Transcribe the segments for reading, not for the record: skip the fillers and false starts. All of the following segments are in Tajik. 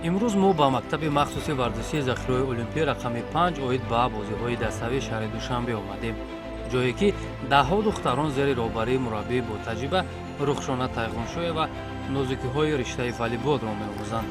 Имрӯз мо ба мактаби махсуси варзишии захираҳои олимпӣ рақами 5 оид ба бозиҳои даставии шаҳри Душанбе омадем, ҷое ки даҳҳо духтарон зери роҳбарии мураббии ботаҷриба Рухшона Тайғуншоева нозукиҳои риштаи волейболро меомӯзанд.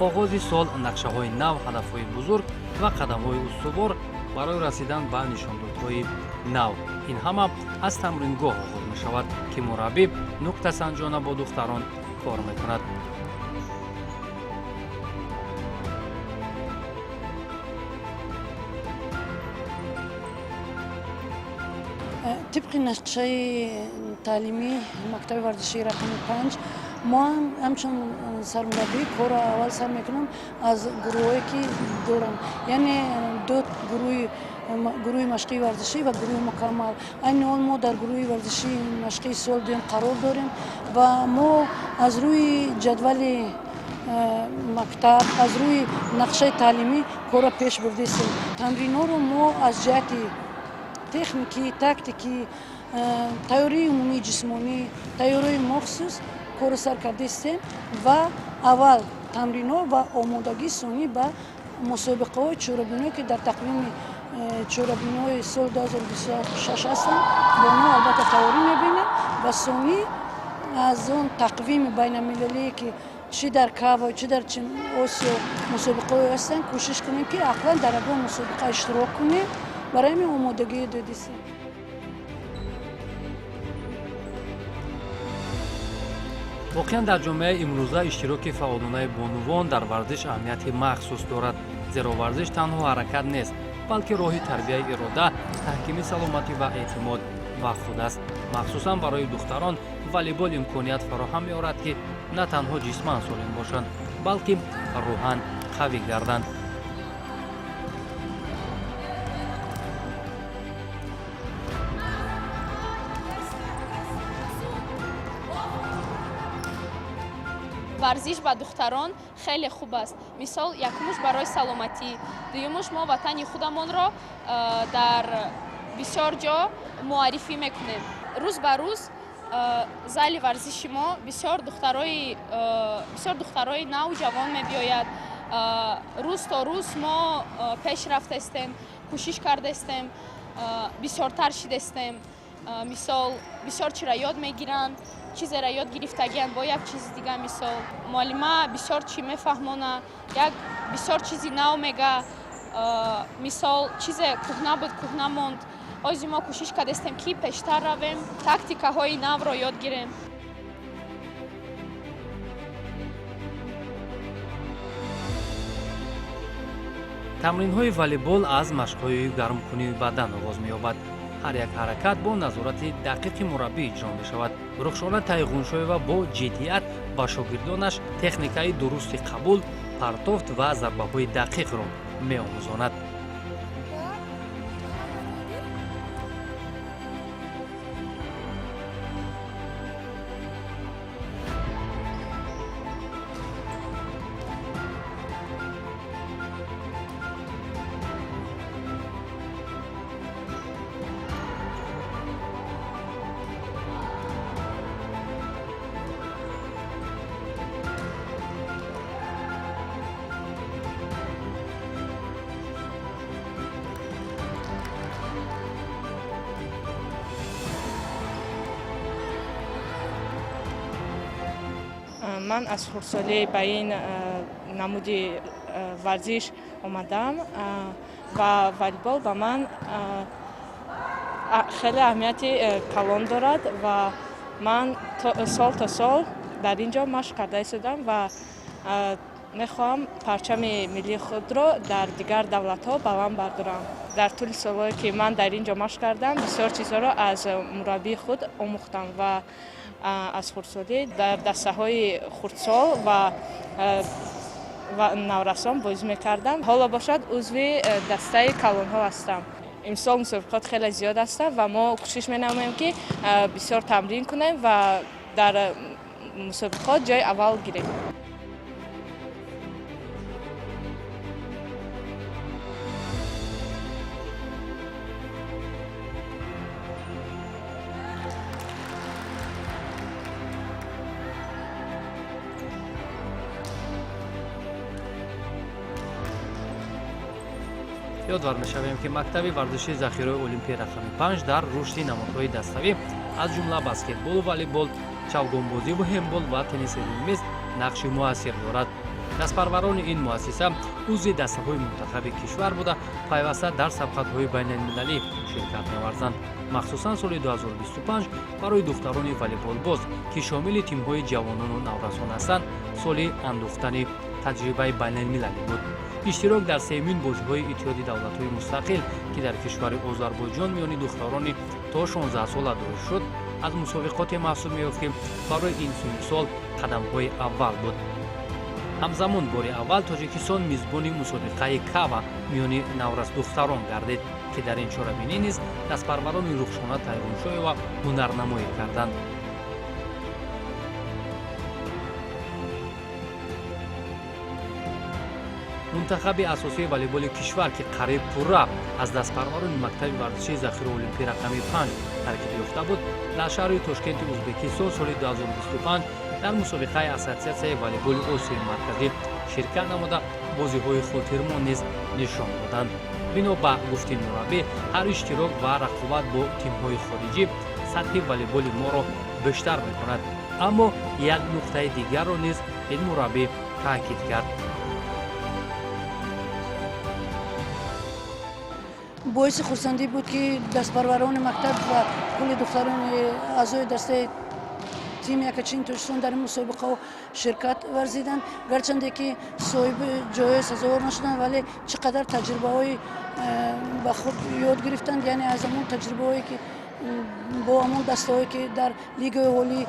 Оғози сол, нақшаҳои нав, ҳадафҳои бузург ва қадамҳои устувор барои расидан ба нишондодҳои нав, ин ҳама аз тамрингоҳ оғоз мешавад, ки мураббӣ нуктасанҷона бо духтарон кор мекунад. Тибқи нақшаи таълимии мактаби варзишии рақами 5, мо ҳамчун сармураббӣ корро аввал сар мекунам аз гурӯҳое ки дорам, яъне ду гурӯҳи: гурӯҳи машқии варзишӣ ва гурӯҳи мукаммал. Айни ҳол мо дар гурӯҳи варзишии машқии соли дуюм қарор дорем ва мо аз рӯи ҷадвали мактаб, аз рӯи нақшаи таълимӣ корро пеш бурдистем. Тамринҳоро мо аз ҷиҳати техникӣ, тактикӣ, тайёрии умумии ҷисмонӣ, тайёрии махсус корро сар кардистем ва аввал тамринҳо ва омодагии сунъӣ ба мусобиқаҳои чорабиниҳое, ки дар тақвими чорабиниҳои соли 2026 ҳастанд, бо онҳо албатта тайёрӣ мебинем ва сунъӣ аз он тақвими байналмилалие, ки чӣ дар КАВА, чӣ дар Осиё мусобиқаҳое ҳастанд, кӯшиш кунем, ки ақлан дар ягон мусобиқа иштирок кунем. Барои ҳамин омодагӣ додистем. Воқеан, дар ҷомеаи имрӯза иштироки фаъолонаи бонувон дар варзиш аҳамияти махсус дорад, зеро варзиш танҳо ҳаракат нест, балки роҳи тарбияи ирода, таҳкими саломатӣ ва эътимод ба худ аст. Махсусан барои духтарон волейбол имконият фароҳам меорад, ки на танҳо ҷисман солим бошанд, балки рӯҳан қавӣ гарданд. Варзиш ба духтарон хеле хуб аст. Мисол, якумуш барои саломатӣ, дуюмуш мо ватани худамонро дар бисёр ҷо муаррифӣ мекунем. Рӯз ба рӯз зали варзиши мо бисёр духтарои наву ҷавон мебиёяд. Рӯз то рӯз мо пеш рафтаистем, кӯшиш кардаистем, бисёртар шидаистем. Мисол, бисёр чиро ёд мегиранд, чизеро ёд гирифтагианд, бо як чизи дига. Мисол, муаллима бисёр чӣ мефаҳмона, як бисёр чизи нав мега. Мисол, чизе кӯҳна буд, кӯҳна монд. Ҳозир мо кӯшиш кардастем, ки пештар равем, тактикаҳои навро ёд гирем. Тамринҳои волейбол аз машқҳои гармкунии бадан оғоз меёбад. Ҳар як ҳаракат бо назорати дақиқи мураббӣ иҷро мешавад. Рухшона Тайғуншоева бо ҷиддият ба шогирдонаш техникаи дурусти қабул, партофт ва зарбаҳои дақиқро меомӯзонад. Ман аз хурдсолӣ ба ин намуди варзиш омадам ва волейбол ба ман хеле аҳамияти калон дорад ва ман сол то сол дар ин ҷо машқ карда истодам ва мехоҳам парчами миллии худро дар дигар давлатҳо баланд бардорам. Дар тӯли солҳое, ки ман дар ин ҷо машқ кардам, бисёр чизҳоро аз мураббии худ омӯхтам ва аз хурдсолӣ дар дастаҳои хурдсол ва наврасон бозӣ мекардам. Ҳоло бошад, узви дастаи калонҳо ҳастам. Имсол мусобиқот хеле зиёд ҳастанд ва мо кӯшиш менамоем, ки бисёр тамрин кунем ва дар мусобиқот ҷои аввал гирем. Ёдвар мешавем, ки мактаби варзишии захираҳои олимпии рақами 5 дар рушди намудҳои даставӣ, аз ҷумла баскетболу волейбол, чавгонбозиву ҳендбол ва тенниси рӯи мез нақши муассир дорад. Дастпарварони ин муассиса узви дастаҳои мунтахаби кишвар буда, пайваста дар сабқатҳои байналмилалӣ ширкат меварзанд. Махсусан соли 2025 барои духтарони волейболбоз, ки шомили тимҳои ҷавонону наврасон ҳастанд, соли андӯхтани таҷрибаи байналмилалӣ буд. Иштирок дар сеюмин бозиҳои Иттиҳоди давлатҳои мустақил, ки дар кишвари Озарбойҷон миёни духтарони то 16 сола доир шуд, аз мусобиқоте маҳсуб меёфт, ки барои ин синну сол қадамҳои аввал буд. Ҳамзамон бори аввал Тоҷикистон мизбони мусобиқаи кава миёни наврасдухтарон гардид, ки дар ин чорабинӣ низ дастпарварони Рухшона Тайғуншоева ҳунарнамоӣ карданд. Мунтахаби асосии волейболи кишвар, ки қариб пурра аз дастпарварони мактаби варзишии захираи олимпӣ рақами 5 таркиб ёфта буд, дар шаҳри Тошкенти Ӯзбекистон соли 2025 дар мусобиқаи Ассотсиатсияи волейболи Осиёи Марказӣ ширкат намуда, бозиҳои хотирмон низ нишон доданд. Бино ба гуфти мураббӣ, ҳар иштирок ва рақобат бо тимҳои хориҷӣ сатҳи волейболи моро бештар мекунад. Аммо як нуқтаи дигарро низ ин мураббӣ таъкид кард. Боиси хурсандӣ буд, ки дастпарварони мактаб ва кулли духтарони аъзои дастаи тими Якачини Тоҷикистон дар ин мусобиқаҳо ширкат варзиданд. Гарчанде ки соҳиби ҷойҳои сазовор нашуданд, вале чӣ қадар таҷрибаҳои ба худ ёд гирифтанд, яъне аз ҳамон таҷрибаҳое, ки бо ҳамон дастаҳое, ки дар лигаи олӣ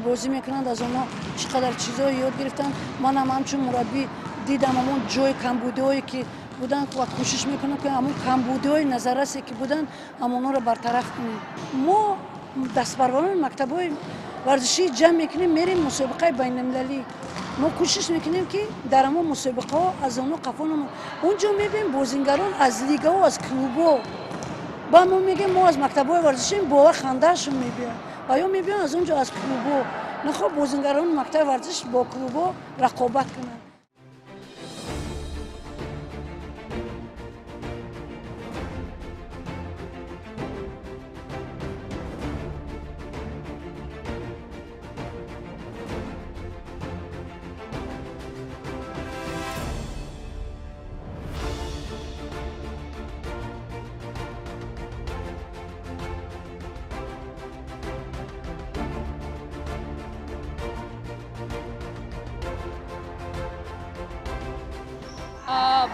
бозӣ мекунанд, аз онҳо чӣ қадар чизҳое ёд гирифтанд. Манам ҳамчун мураббӣ дидам ҳамон ҷои камбудиҳое, ки буданд, ва кӯшиш мекунам, ки ҳамон камбудиҳои назаррасе, ки буданд, ҳамонҳоро бартараф кунем. Мо дастпарварони мактабҳои варзишӣ ҷамъ мекунем, мерем мусобиқаи байналмилалӣ. Мо кӯшиш мекунем, ки дар ҳамон мусобиқаҳо аз онҳо қафо намонем. Унҷо мебинем, бозингарон аз лигаҳо, аз клубҳо. Ба мо мегӯем, мо аз мактабҳои варзишием, бовар хандаашон мебиёяд ва ё мебиён аз он ҷо, аз клубҳо. Нахоҳ бозингарони мактаби варзиш бо клубҳо рақобат кунанд.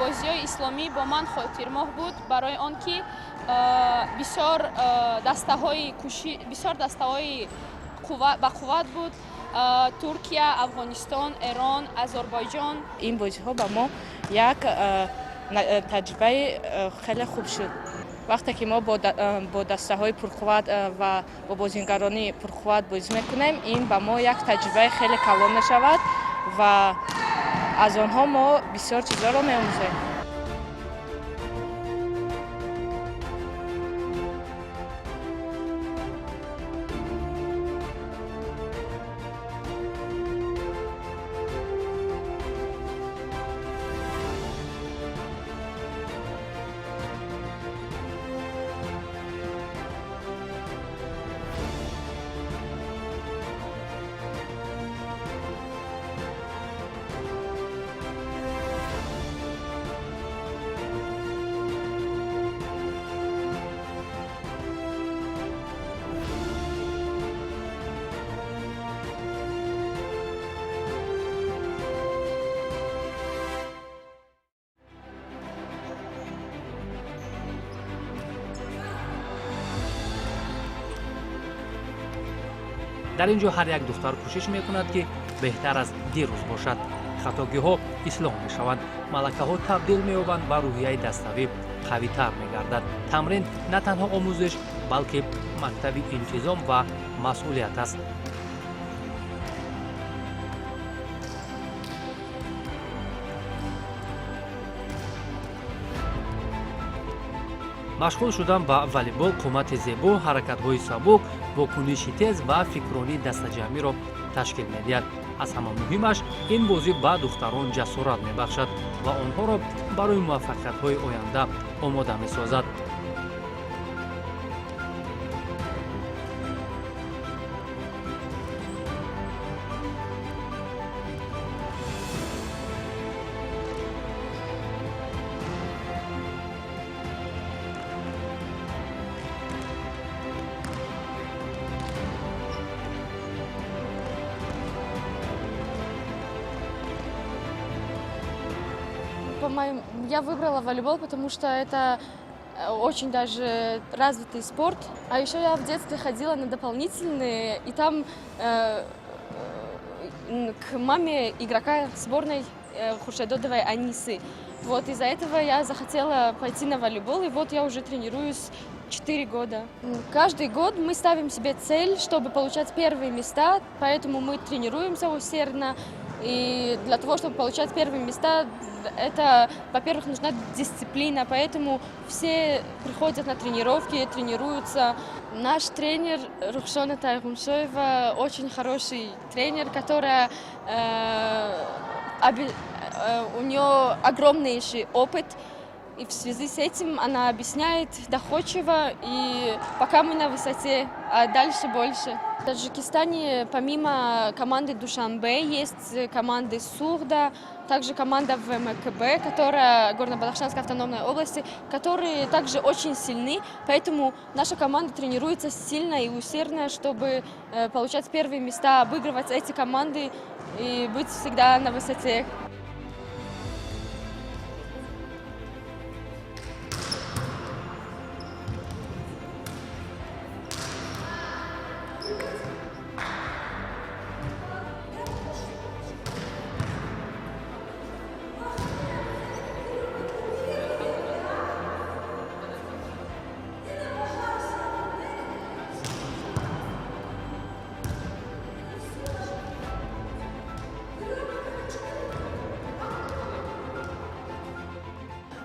Бозиҳои исломӣ бо ман хотирмоҳ буд, барои он ки бисёр бисёр дастаҳои бақувват буд: Туркия, Афғонистон, Эрон, Озарбойҷон. Ин бозиҳо ба мо як таҷрибаи хеле хуб шуд. Вақте ки мо бо дастаҳои пурқувват ва бо бозингарони пурқувват бозӣ мекунем, ин ба мо як таҷрибаи хеле калон мешавад ва аз онҳо мо бисёр чизҳоро меомӯзем. Дар ин ҷо ҳар як духтар кӯшиш мекунад, ки беҳтар аз дирӯз бошад. Хатогиҳо ислоҳ мешаванд, малакаҳо табдил меёбанд ва рӯҳияи даставӣ қавитар мегардад. Тамрин на танҳо омӯзиш, балки мактаби интизом ва масъулият аст. Машғул шудан ба волейбол қомати зебо, ҳаракатҳои сабук, вокуниши тез ва фикронии дастаҷамъиро ташкил медиҳад. Аз ҳама муҳимаш, ин бозӣ ба духтарон ҷасорат мебахшад ва онҳоро барои муваффақиятҳои оянда омода месозад. Я выбрала волейбол, потому что это очень даже развитый спорт. А еще я в детстве ходила на дополнительные, и там к маме игрока сборной Хуршедодовой Анисы. Вот из-за этого я захотела пойти на волейбол, и вот я уже тренируюсь 4 года. Каждый год мы ставим себе цель, чтобы получать первые места, поэтому мы тренируемся усердно. И для того, чтобы получать первые места, это, во-первых, нужна дисциплина, поэтому все приходят на тренировки, тренируются. Наш тренер Рухшона Тайгумшоева очень хороший тренер, которая, у нее огромнейший опыт, и в связи с этим она объясняет доходчиво, и пока мы на высоте, а дальше больше. В Таджикистане помимо команды Душанбе есть команды Сугда, также команда ВМКБ, которая Горно-Бадахшанской автономной области, которые также очень сильны, поэтому наша команда тренируется сильно и усердно, чтобы получать первые места, обыгрывать эти команды и быть всегда на высоте.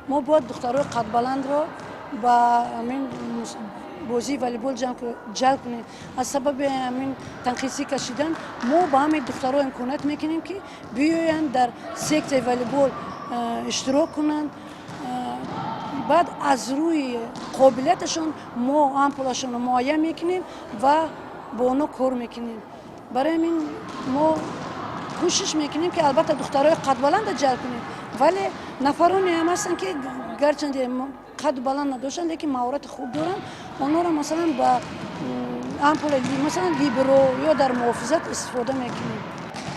Мо бояд духтарои қадбаландро ба ҳамин бозии волейбол ҷалб кунем. Аз сабаби ҳамин танқисӣ кашидан мо ба ҳамин духтаро имконият мекунем, ки биёянд, дар сексияи волейбол иштирок кунанд. Баъд аз рӯи қобилияташон мо ампулашонро муайян мекунем ва бо онҳо кор мекунем. Барои ҳамин мо кӯшиш мекунем, ки албатта духтарои қадбаланда ҷалб кунем, вале нафароне ҳам ҳастанд, ки гарчанде қад баланд надоштанд, лекин маҳорати хуб доранд. Онҳоро, масалан, ба ампула, масалан, либеро ё дар муҳофизат истифода мекунем.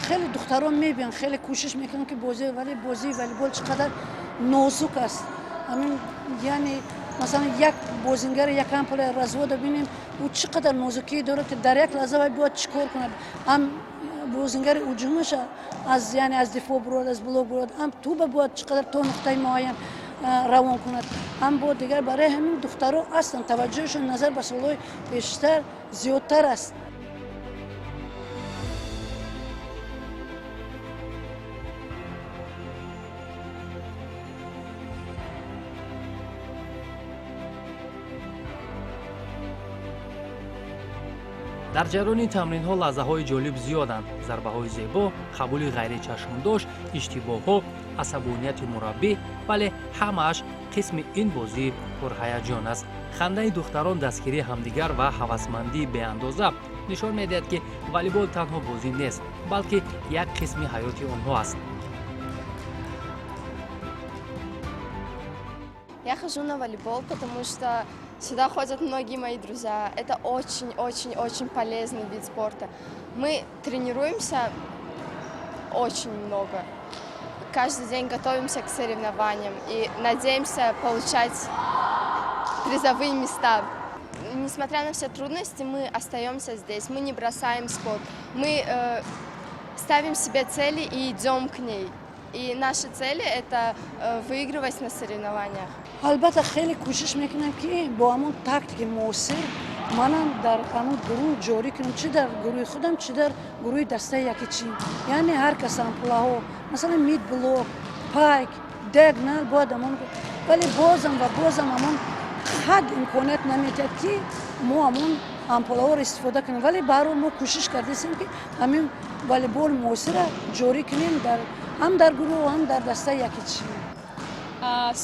Хеле духтарон мебиёнд, хеле кӯшиш мекунанд, ки бозӣ, вале бозии волейбол чӣ қадар нозук аст. Ҳамин, яъне, масалан, як бозингари як ампулаи развода бинем, ӯ чӣ қадар нозукӣ дорад, ки дар як лаҳза вай бояд чӣ кор кунад: ҳам бозингари ҳуҷумаша аз, яъне, аз дифоъ бурад, аз блок бурад, ҳам туба бояд чӣ қадар то нуқтаи муайян равон кунад, ҳам бо дигар. Барои ҳамин духтаро ҳастанд, таваҷҷӯҳшон назар ба солҳои пештар зиёдтар аст. Дар ҷараёни тамринҳо лаҳзаҳои ҷолиб зиёданд: зарбаҳои зебо, қабули ғайричашмдошт, иштибоҳҳо, асабонияти мураббӣ, вале ҳамааш қисми ин бозии пурҳаяҷон аст. Хандаи духтарон, дастгирии ҳамдигар ва ҳавасмандии беандоза нишон медиҳад, ки волейбол танҳо бозӣ нест, балки як қисми ҳаёти онҳо аст. Я хожу на волейбол, потому что сюда ходят многие мои друзья. Это очень-очень-очень полезный вид спорта. Мы тренируемся очень много. Каждый день готовимся к соревнованиям и надеемся получать призовые места. Несмотря на все трудности, мы остаемся здесь, мы не бросаем спорт. Мы ставим себе цели и идем к ней. И наши цели – это выигрывать на соревнованиях. Албатта, хеле кӯшиш мекунам, ки бо ҳамон тактики муосир манам дар ҳамон гурӯҳ ҷорӣ кунам, чӣ дар гурӯҳи худам, чӣ дар гурӯҳи дастаи якичин. Яъне ҳар кас ампулаҳо, масалан, мид блок, пайк, диагонал бояд ҳамон, вале бозам ва бозам ҳамон ҳад имконият наметиҳад, ки мо ҳамон ампулаҳоро истифода кунем. Вале баҳрҳол мо кӯшиш кардастем, ки ҳамин Волейболи муосира ҷорӣ кунем дар ҳам дар гурӯҳ, ҳам дар дастаи яккичинӣ.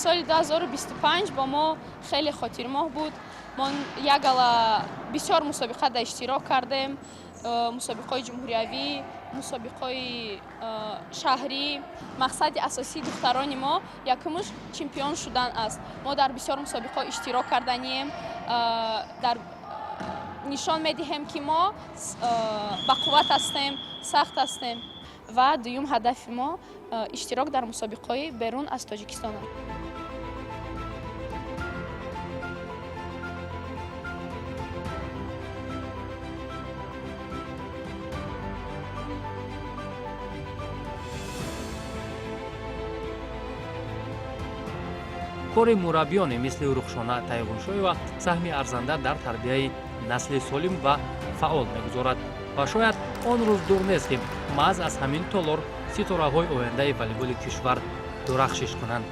Соли 2025 бо мо хеле хотирмоҳ буд. Мо якгала бисёр мусобиқа дар иштирок кардем, мусобиқаҳои ҷумҳуриявӣ, мусобиқаҳои шаҳрӣ. Мақсади асосии духтарони мо якумуш чемпион шудан аст. Мо дар бисёр мусобиқаҳо иштирок карданием, дар нишон медиҳем, ки мо бақувват ҳастем, сахт ҳастем. Ва дуюм ҳадафи мо иштирок дар мусобиқаҳои берун аз Тоҷикистон. Кори мураббиёне мисли Рухшона Тайғуншоева саҳми арзанда дар тарбияи насли солим ва фаъол мегузорад ва шояд он рӯз дур нест, ки маҳз аз ҳамин толор ситораҳои ояндаи волейболи кишвар дурахшиш кунанд.